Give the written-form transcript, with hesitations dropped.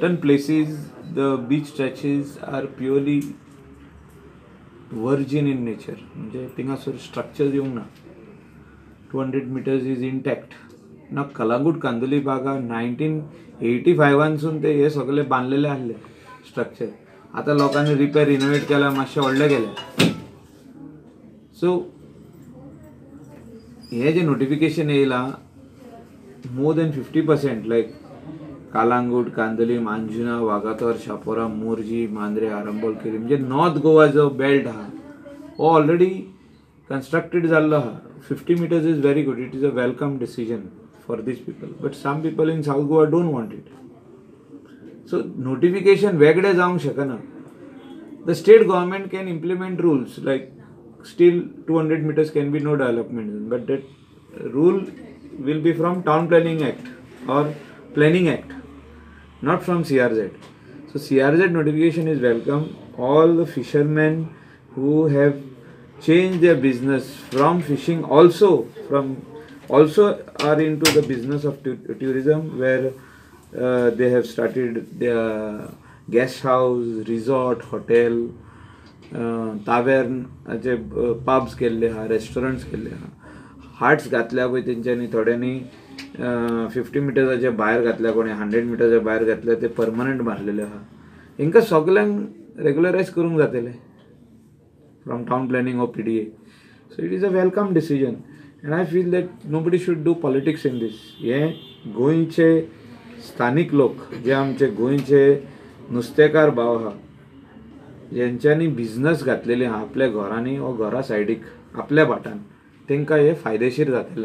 Certain places the beach stretches are purely virgin in nature, म्हणजे थिंगासर structure येवंक ना. 200 meters is intact ना. कलांगूट कांदोली बागा 1985 ते हे सगळे बांदलेले आहले स्ट्रक्चर. आतां लोकांनी रिपेर रिनोवेट केला, मातशें व्हडलें केलें. सो हे जे नोटिफिकेशन येयलां, more than 50% like Calangute, Candolim, Anjuna, Vagator, Chapora, Morjim, Mandrem, Arambol, Querim, म्हणजे नॉर्थ गोवा जो बेल्ट आहा हो ऑलरेडी कन्स्ट्रक्टेड जाल्लो आहा. 50 meters is very good. It is a welcome decision for these people, but some people in South Goa don't want it. So notification वेगळें जावंक शकना. The state government can implement rules like still 200 meters can be no development, but that rule will be from Town Planning Act or Planning Act, not from CRZ. So CRZ notification is welcome. All the fishermen who have changed their business from fishing also are into the business of tourism, where they have started their guest house, resort, hotel, tavern J pubs केल्ले आहा, restaurants केल्ले आहा, hearts घातल्या पळय तेंच्यांनी. थोड्यांनी 50 मिटर्साच्या भायर घातल्या, कोणी 100 मिटर्साच्या भायर घातल्या, ते परमनंट बांदलेले आहा. हेंकां सगल्यांक रेगुलरायज करूंक जातलें from town planning or PDA. So it is a welcome decision and I feel that nobody should do politics in this. हे गोंयचे स्थानीक लोक, जे आमचे गोंयचे नुस्तेकार भाव आहा, जेंच्यांनी बिजनस घातलेले आहा आपल्या घरांनी वो घरा सायडीक आपल्या भाटान, तांकां हे फायदेशीर जातलें.